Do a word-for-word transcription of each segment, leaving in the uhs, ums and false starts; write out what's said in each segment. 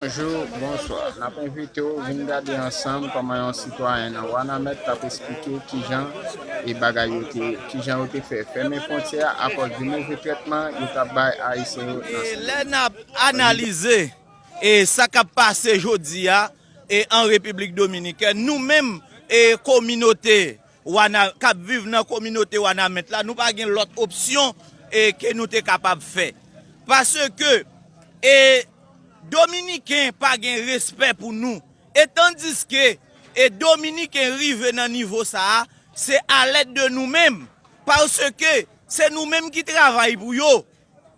Bonjou, bonswa. N ap envite w vin gade ansanm kòman yon sitwayen nan Wanament t ap esplike kijan e bagay yo te, kijan yo te fè fèmen fwontyè a akòz de move trètman yo t ap bay Ayisyen yo nan E Sent-Lwi. Lè n ap analize e sa k ap pase jodi a e an Repiblik Dominikèn, nou menm e kominote Wana, k ap viv nan kominote Wanament la, nou pa gen lòt opsyon e ke nou te kapab fè. Paske e Dominiken pa gen respè pou nou. E tandiske e Dominiken rive nan nivo sa a, se alèd de nou menm. Paske se nou menm ki travay pou yo.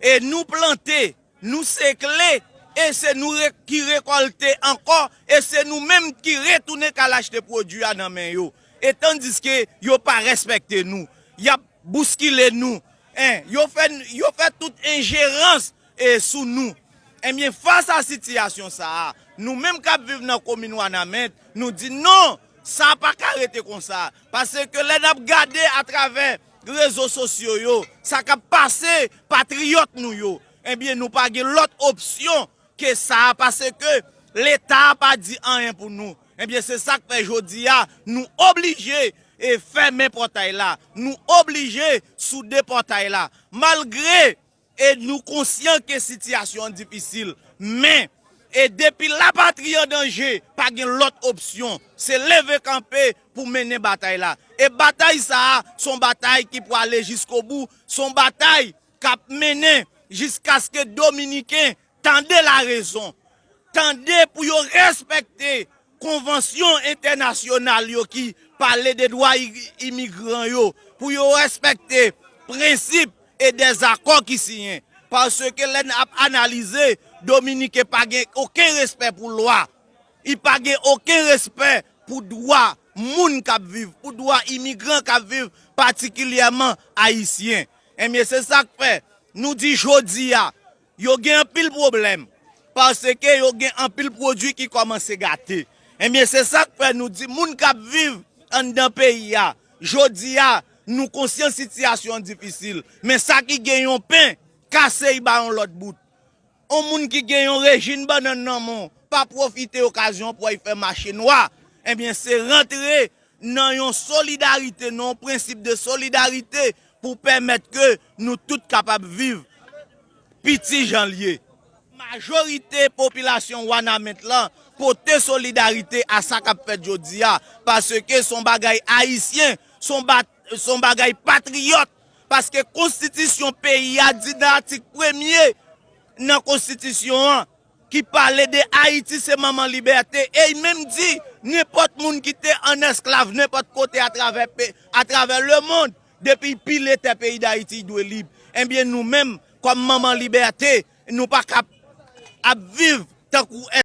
E nou plante, nou sekle, e se nou re- ki rekòlte ankò, e se nou menm ki retounen k al achte pwodui a nan men yo. E tandiske yo pa respekte nou, y ap bouskile nou, en, yo fè, yo fè tout enjerans e sou nou. Ebyen, fas a sitiyasyon sa a, nou menm k ap viv nan komin Wanament, nou di non, sa pa ka rete konsa. Paske lè n ap gade atravè rezo sosyo yo, sa k ap pase patriyòt nou yo, ebyen, nou pa gen lòt opsyon ke sa a, paske Leta a pa di anyen pou nou. Ebyen, se sa k fè jodi a, nou oblije e fèmen pòtay la, nou oblije soude pòtay la. Malgre e nou konsyan ke sitiyasyon an difisil, men e depi lapatri an danje, pa gen lòt opsyon, se leve kanpe pou mennen batay la. E batay sa a, se yon batay ki pwale jiskobou, se yon batay k ap mennen jiskaske Dominiken tande larezon, tande pou yo respekte konvansyon entènasyonal yo ki pale de dwa i- imigran yo, pou yo respekte prensip e dèzakò ki siyen. Paske lè n ap analize, Dominiken pa gen okenn respè pou lwa. Li pa gen okenn respè pou dwa moun k ap viv, pou dwa imigran k ap viv, patikilyèman Ayisyen. Ebyen, se sa k fè nou di jodi a, yo gen anpil pwoblèm, paske yo gen anpil pwodui ki kòmanse gate. Ebyen, se sa k fè nou di moun k ap viv anndan peyi a, jodi a, nou konsyan sitiyasyon an difisil, men sa ki gen yon pen, kase l ba yon lòt bout. Yon moun ki gen yon rejim bannann nan men w, pa pwofite okazyon pou w al fè mache nwa. Ebyen, se rantre nan yon solidarite, nan yon prensip de solidarite pou pèmèt ke nou tout kapab viv piti jan l ye. Majorite popilasyon Wanament lan pote solidarite a sa k ap fèt jodi a, paske se yon bagay ayisyen, se yon ba- se yon bagay patriyòt, paske konstitisyon peyi a di nan atik premye nan konstitisyon an, ki pale de Ayiti se manman libète, e l menm di, nenpòt moun ki te an esklav nenpòt kote atravè pe- atravè lemonn, depi l pile tè peyi Dayiti, l dwe lib. Ebyen, nou menm, kòm manman libète, nou pa ka ap viv tankou